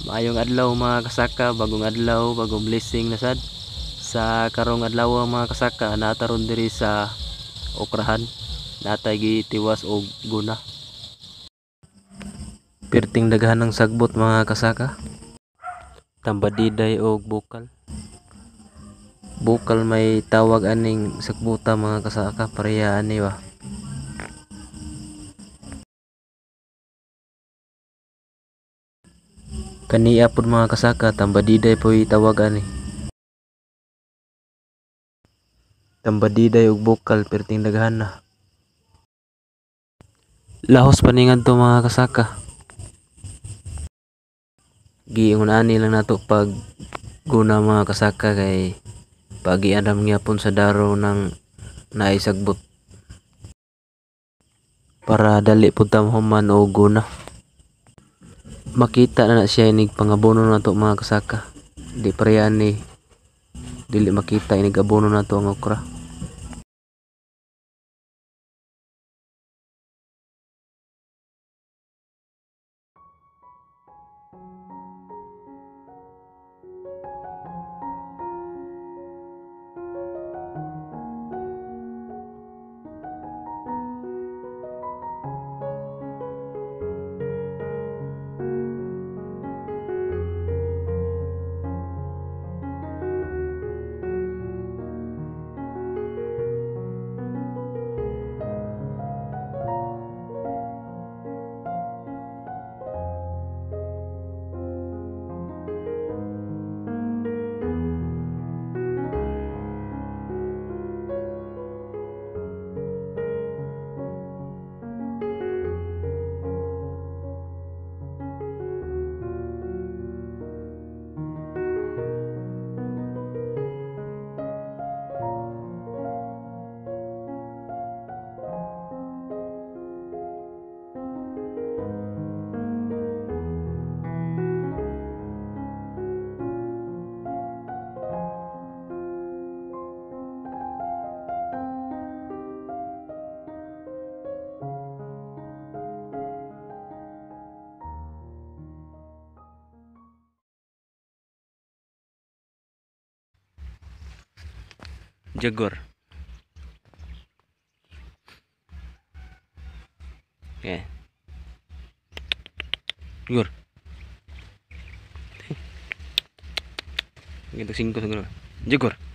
Maayong adlaw mga kasaka, bagong adlaw, bagong blessing na sad. Sa karong adlaw mga kasaka, nataron diri sa okrahan. Natay gitiwas og guna. Pirting daghan ng sagbot mga kasaka. Tambadiday og bukal. Bukal may tawag aning sakbuta mga kasaka, pareha ani ba. Kaniya pod mga kasaka, tambadiday po'y tawag ani. Tambadiday og bukal, perting daghan na. Lahos pa ni ngadto mga kasaka. Giingon ani lang nato pag guna mga kasaka kay pagian ra man gyapon sa daro ng naay sagbot. Para dali pud ta mahuman og guna. Makita na na siya inig pangabono nato mga kasaka. Di pareha ni dili makita inig abono nato ang okra. Jaguar. Okay. Jaguar. Ganito 5 siguro. Jaguar.